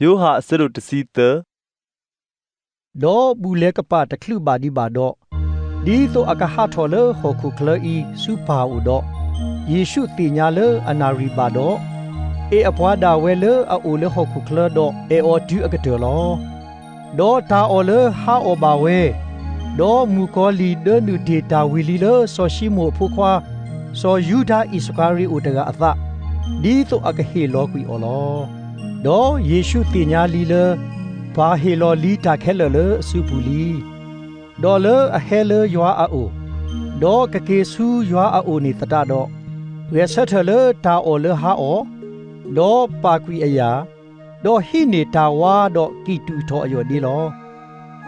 ယိၤဟၣ်အဆၢဒိၣ်တဆံသၢ. ဒီးဘူၣ်လဲၤကပာ်တချုးဘၣ်ဒံးဘၣ်ဒီး, ဒ်သိးအကဟးထီၣ်လၢဟီၣ်ခိၣ်ချၢအံၤဆူပၢ်အအိၣ်ဒီး, ယ့ၣ်ရှူးသ့ၣ်ညါလၢအနၣ်ရံၣ်ဘၣ်ဒီး, အဲၣ်အပှၤဒၣ်ဝဲလၢအအိၣ်လၢဟီၣ်ခိၣ်ချၢဒီးအဲၣ်အီၤတုၤအကတၢၢ်လီၤ. ဒီးတၢ်အီၣ်လၢဟါအီၣ်ဘၣ်ဝဲ, ဒီးမုၣ်ကီၤလံၢ်ဒၢနုာ်တ့ၢ်တၢ်ဝံၤလံလၢစီၤၡံမိၣ်အဖိခွါ, စီၤယူဒၤအံၣ်စကၤရံၤအိၣ်တဂၤအသး, ဒ်သိးအကဟ့ၣ်လီၤကွံာ်အီၤလီၤ. ဒီးယ့ၣ်ရှူးသ့ၣ်ညါလံလၢ ပၢ်ဟ့ၣ်လီၤလံတၢ်ခဲလၢာ်လၢအစုပူၤလံ. ဒီးလၢအဟဲလၢယွၤအအိၣ်, ဒီးကက့ၤဆူယွၤအအိၣ်န့ၣ်သတးဒီး, ဂဲၤဆၢထၢၣ်လၢတၢ်အီၣ်လၢဟါအီၣ်, ဒီးပာ်ကွံာ်အယာ်, ဒီးဟံးန့ၢ်တၢ်ဝါဒီးကံၣ်တူာ်ထီၣ်အယီၢ်ဒ့လီၤ.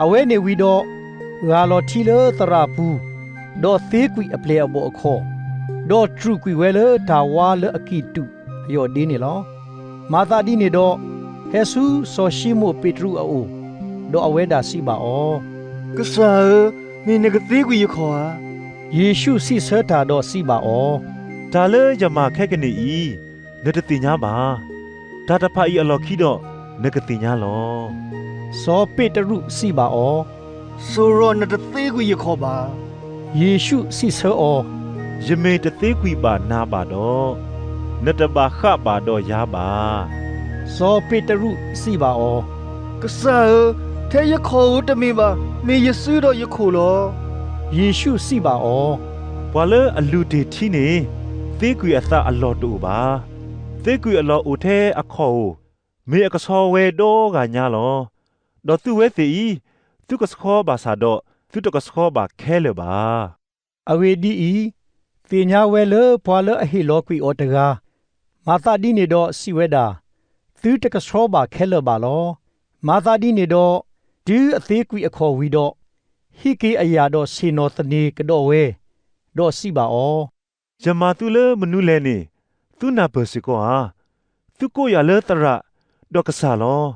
အဝဲန့ၣ်ဝံၤဒီး, ဂၢ်လီၤထံလၢသရၣ်အပူၤ, ဒီးသ့ကွံာ်အပျဲၢ်အဘီၣ်အခီၣ်, ဒီးတြူာ်ကွံာ်ဝဲလၢတၢ်ဝါလၢအကံၣ်တူာ်အယီၢ်ဒ့န့ၣ်လီၤ. မၤသးဒ်န့ၣ်ဒီး, ဟဲဆူစီၤၡံမိၣ်ပ့းတရူးအအိၣ်, ဒီးအဝဲဒၣ်စံးဘၣ်အီၤ, ကစၢ်ဧၢ, မ့ၢ်နကသ့ကွံာ်ယခီၣ်ဧါ. ယ့ၣ်ရှူးစံးဆၢတၢ်ဒီးစံးဘၣ်အီၤ, တၢ်လၢယမၤခဲကနံၣ်အံၤ, နတသ့ၣ်ညါဘၣ်. တၢ်တဖၣ်အံၤအလီၢ်ခံဒီးနကသ့ၣ်ညါလီၤ. စီၤပ့းတရူးစံးဘၣ်အီၤ, စိာ်ရီၣ်နတသ့ကွံာ်ယခီၣ်ဘၣ်. ယ့ၣ်ရှူးစံးဆၢအီၤ, ယမ့ၢ်တသ့ကွံာ်ဘၣ်နၤဘၣ်ဒီး, နတဘၣ်ဃးဘၣ်ဒီးယၤဘၣ်. စီၤပ့းတရူးစံးဘၣ်အီၤ, ကစၢ်ဧၢ, ထဲယခီၣ်ဧိၤတမ့ၢ်ဘၣ်, မ့ၢ်ယစုဒီးယခိၣ်လီၤ. ယ့ၣ်ရှူးစံးဘၣ်အီၤ, ပှၤလၢအလုၢ်တ့ၢ်ထံန့ၣ်, သ့ကွံာ်အသးအလီၢ်တအိၣ်ဘၣ်. သ့ကွံာ်အလီၢ်အိၣ်ထဲအခီၣ်ဧိၤ, မ့ၢ်အကဆှီဝဲဒီဂၤညါလီၤ. ဒီးသုဝဲသ့ၣ်အံၤ, သုကဆှီဘၣ်ဆၣ်ဒီး သုတကဆှီဘၣ်ခဲလၢာ်ဘၣ်. အဂ့ၢ်ဒ်အံၤ, သ့ၣ်ညါဝဲလၢပှၤလၢအဟ့ၣ်လီၤကွံာ်အီၤတဂၤ, မၤသးဒ်န့ၣ်ဒီးစံးဝဲဒၣ်, သုတကဆှီဘၣ်ခဲလၢာ်ဘၣ်လီၤ. မၤသးဒ်န့ၣ်ဒီး, တုၤအသ့ကွံာ်အခီၣ်ဝံၤဒီး, ဟံးက့ၤအယာ်ဒီးဆ့ၣ်နီၤသန့ၤကဒီးဝဲ, ဒီးစံးဘၣ်အီၤ, ယမၤသုလၢမနုၤလဲၣ်န့ၣ်, သုနၢ်ပၢၢ်စ့ၢ်ကီးဧါ. သုကိးယၤလၢသရၣ်, ဒီးကစၢ်လီၤ.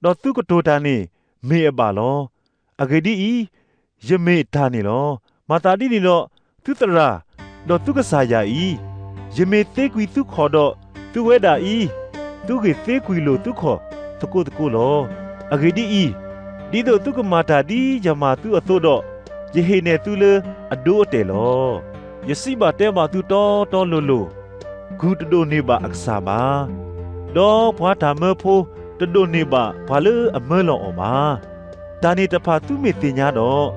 ဒီးသုကတိၤတၢ်န့ၣ်မ့ၢ်အဘၣ်လီၤ. အဂ့ၢ်ဒ်အံၤ, ယမ့ၢ်တၢ်န့ၣ်လီၤ. မၤသးဒ်န့ၣ်ဒီး, သုသရၣ်, ဒီးသုကစၢ်ယၤအံၤ, ယမ့ၢ်သ့ကွံာ်သုခီၣ်ဒီး, သုဝဲဒၣ်အံၤ, သုဂ့ၤသ့ကွံာ်လိာ်သုခီၣ်သကိးသကိးလီၤ. အဂ့ၢ်ဒ်အံၤ, ဒ်သိးသုကမၤတၢ်ဒ်ယမၤသုအသိးဒီး, ယဟ့ၣ်နဲၣ်သုလၢအဒိအတဲာ်လီၤ. ယစံးဘၣ်တဲဘၣ်သုတီတီလိၤလိၤ, ဂုၢ်တဒိးန့ၢ်ဘၣ်အကစၢ်ဘၣ်, ဒီးပှၤတၢ်မၢဖိတဒိးန့ၢ်ဘၣ်ပှၤလၢအမၢလီၤအီၤဘၣ်. တၢ်န့ၣ်တဖၣ်သုမ့ၢ်သ့ၣ်ညါဒီး,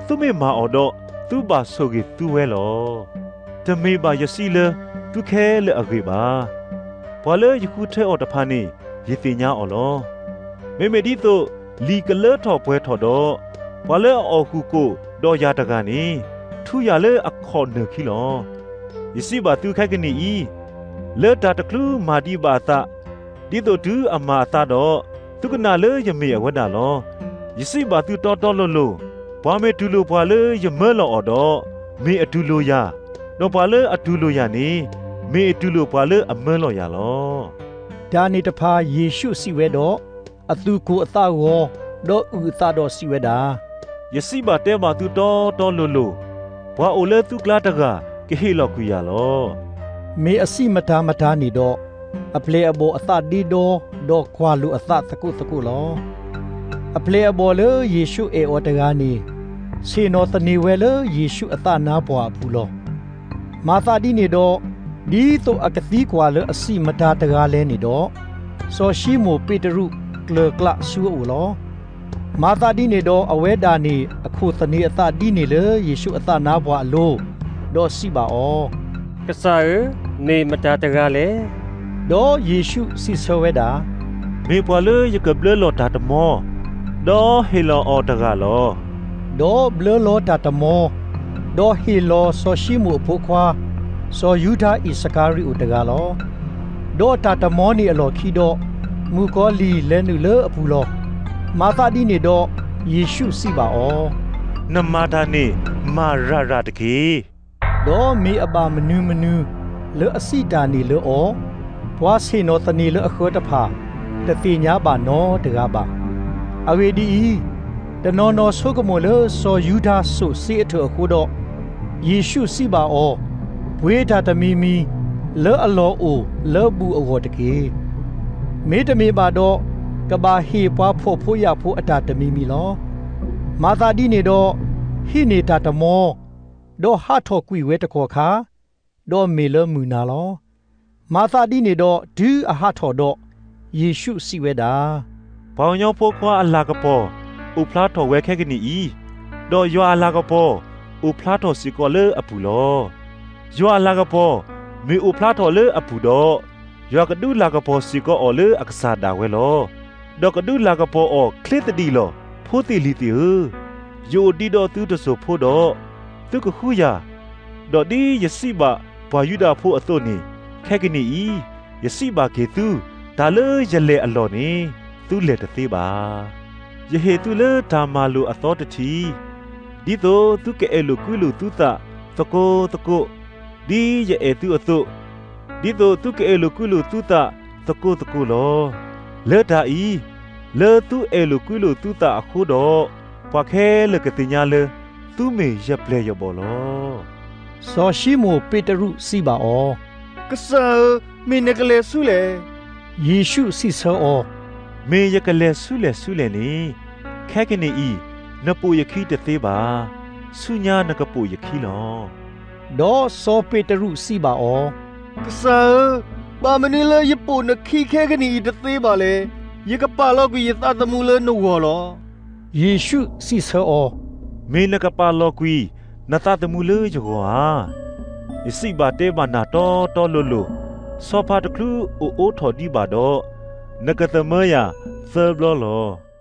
သုမ့ၢ်မၤအီၤဒီး, သုဘၣ်ဆိၣ်ဂ့ၤသုဝဲလီၤ. တမ့ၢ်ဘၣ်ယစံးလၢသုခဲလၢာ်အဂ့ၢ်ဘၣ်. ပှၤလၢယဃုထၢအီၤတဖၣ်န့ၣ်, ယသ့ၣ်ညါအီၤလီၤ. မ့မ့ၢ်ဒ်သိးလံာ်ကလၢထီၣ်ပှဲၤထီၣ်ဒီး, ပှၤလၢအအီၣ်ဃုာ်ကိာ်ဒီးယၤတဂၤန့ၣ်, ထူယၤလၢအခီၣ်နၢၢ်ခံလီၤ. ယစံးဘၣ်သုခဲကနံၣ်အံၤ, လၢတၢ်တချုးမၤဒံးဘၣ်အသး, ဒ်သိးတုၤအမၤအသးဒီး, သုကနၣ်လၢယမ့ၢ်အဝဲဒၣ်လီၤ. ယစံးဘၣ်သုတီတီလိၤလိၤ, ပှၤမ့ၢ်တူၢ်လိာ်ပှၤလၢယမၢလီၤအီၤဒီး, မ့ၢ်အတူၢ်လိာ်ယၤ, ဒီးပှၤလၢအတူၢ်လိာ်ယၤန့ၣ်, မ့ၢ်အတူၢ်လိာ်ပှၤလၢအမၢလီၤယၤလီၤ. တၢ်န့ၣ်တဖၣ်ယ့ၣ်ရှူးစံးဝဲဒီး, အသူၣ်ကိၢ်အသးဂီၤ, ဒီးအုၣ်အသးဒီးစံးဝဲဒၣ်, ယစံးဘၣ်တဲဘၣ်သုတီတီလိၤလိၤ, ပှၤအိၣ်လၢသုကျါတဂၤကဟ့ၣ်လီၤကွံာ်ယၤလီၤ. မ့ၢ်အစံးမတၤမတၤန့ၣ်ဒီး, အပျဲၢ်အဘီၣ်အသးဒ့ဒီ, ဒီးကွၢ်လိာ်အသးသကိးသကိးလီၤ. အပျဲၢ်အဘီၣ်လၢယ့ၣ်ရှူးအဲၣ်အီၤတဂၤန့ၣ်, ဆ့ၣ်နီၤသန့ၤဝဲလၢယ့ၣ်ရှူးအသးနါပှၢ်အပူၤလီၤ. မၤသးဒ်န့ၣ်ဒီး, ဒ်သိးအကသံကွၢ်လၢအစံးမတၤတဂၤလဲၣ်န့ၣ်ဒီး, စီၤၡံမိၣ်ပ့းတရူးကျၢၤကျးဆူအအိၣ်လီၤ. မၤသးဒ်န့ၣ်ဒီးအဝဲဒၣ်န့ၣ်အခိၣ်သန့ၤအသးဒ်န့ၣ်လၢယ့ၣ်ရှူးအသးနါပှၢ်အလိၤ, ဒီးစံးဘၣ်အီၤ, ကစၢ်ဧၢ, မ့ၢ်မတၤတဂၤလဲၣ်. ဒီးယ့ၣ်ရှူးစံးဆၢဝဲဒၣ်, မ့ၢ်ပှၤလၢယကဘျၢလီၤတၢ်တမီ, ဒီးဟ့ၣ်လီၤအီၤတဂၤလီၤ. ဒီးဘျၢလီၤတၢ်တမီ, ဒီးဟ့ၣ်လီၤစီၤၡံမိၣ်အဖိခွါ, စီၤယူဒၤအံၣ်စကၤရံၤအိၣ်တဂၤလီၤ. ဒီးတၢ်တမီန့ၣ်အလီၢ်ခံဒီး, မုၣ်ကီၤလံၢ်လဲၤနုာ်လၢအပူၤလီၤ. မၤသးဒ်န့ၣ်ဒီး, ယ့ၣ်ရှူးစံးဘၣ်အီၤ, နမၤတၢ်န့ၣ်မၤရၤရၤတက့ၢ်. ဒီးမ့ၢ်အဘၣ်မနုၤမနုၤလၢအစံးတၢ်န့ၣ်လၢအီၤ, ပှၤဆ့ၣ်နီၤသန့ၤလၢအဃၢၤတဖၣ်, တသ့ၣ်ညါဘၣ်နီတဂၤဘၣ်. အဂ့ၢ်ဒ်အံၤ, တနီၤနီၤဆိကမိၣ်လၢစီၤယူဒၤစိာ်စ့အထၢၣ်အဃိဒီး, ယ့ၣ်ရှူးစံးဘၣ်အီၤ, ပှ့ၤတၢ်တမံၤမံၤလၢအလီၢ်အိၣ်လၢဘူၣ်အဂီၢ်တက့ၢ်. မ့တမ့ၢ်ဘၣ်ဒီး, ကဘၣ်ဟ့ၣ်ပှၤဖှီၣ်ဖိယာ်ဖိအတၢ်တမံၤမံၤလီၤ. မၤသးဒ်န့ၣ်ဒီး, ဟံးန့ၢ်တၢ်တမီ, ဒီးဟးထီၣ်ကွံာ်ဝဲတကီၢ်ခါ, ဒီးမ့ၢ်လၢမုၢ်နၤလီၤ. မၤသးဒ်န့ၣ်ဒီးတုၤအဟးထီၣ်ဒီး, ယ့ၣ်ရှူးစံးဝဲဒၣ်, ပှၤကညီဖိခွါအလၤကပီၤ အိၣ်ဖျါထီၣ်ဝဲခဲကနံၣ်အံၤ, ဒီးယွၤအလၤကပီၤ အိၣ်ဖျါထီၣ်စ့ၢ်ကီးလၢအပူၤလီၤ. ယွၤအလၤကပီၤ မ့ၢ်အိၣ်ဖျါထီၣ်လၢအပူၤဒီး, ယွၤကဒုးလၤကပီၤစ့ၢ်ကီးအီၤလၢအကစၢ်ဒၣ်ဝဲလီၤ. ဒီးကဒုးလၤကပီၤအီၤချ့သဒံးလီၤ. ဖိသ့ၣ်လံၤသ့ၣ်ဧၢ, ယအိၣ်ဒံးဒီးသုတစိၢ်ဖိဒီး, သုကဃုယၤ, ဒီးဒ်ယစံးဘၣ်ပှၤယူဒၤဖိအသိးန့ၣ်, ခဲကနံၣ်အံၤ, ယစံးဘၣ်က့ၤသု, တၢ်လၢယလဲၤအလီၢ်န့ၣ်, သုလဲၤတသ့ဘၣ်. ယဟ့ၣ်သုလၢတၢ်မၤလိာ်အသီတထံၣ်, ဒ်သိးသုကအဲၣ်လိာ်ကွံလိာ်သုသးသကိးသကိး, ဒ်ယအဲၣ်သုအသိး, ဒ်သိးသုကအဲၣ်လိာ်ကွံလိာ်သုသးသကိးသကိးလီၤ. လၢတၢ်အံၤ, လၢသုအဲၣ်လိာ်ကွံလိာ်သုသးအဃိဒီး, ပှၤခဲလၢာ်ကသ့ၣ်ညါလၢသုမ့ၢ်ယပျဲၢ်ယဘီၣ်လီၤ. စီၤၡံမိၣ်ပ့းတရူးစံးဘၣ်အီၤ, ကစၢ်ဧၢ, မ့ၢ်နကလဲၤဆူလဲၣ်. ယ့ၣ်ရှူးစံးဆၢအီၤ, မ့ၢ်ယကလဲၤဆူလဲၣ်ဆူလဲၣ်န့ၣ်, ခဲကနံၣ်အံၤ, နပိာ်ယခံတသ့ဘၣ်. ဆူညါနကပိာ်ယခံလီၤ. ဒီးစီၤပ့းတရူးစံးဘၣ်အီၤ, ကစၢ်ဧၢ, ဘၣ်မနုၤလၢယပိာ်နခံခဲကနံၣ်အံၤတသ့ဘၣ်လဲၣ်. ယကပာ်လီၤကွံာ်ယသးသမူလၢနဂီၢ်လီၤ. ယ့ၣ်ရှူးစံးဆၢအီၤ, မ့ၢ်နကပာ်လီၤကွံာ်နသးသမူလၢယဂီၢ်ဧါ. ယစံးဘၣ်တဲဘၣ်နၤတီတီလိၤလိၤ, ဆီဖါတချုးအိၣ်အိးထီၣ်ဒံးဘၣ်ဒီး, နကသမၢယၤသၢဘျီလီၤ.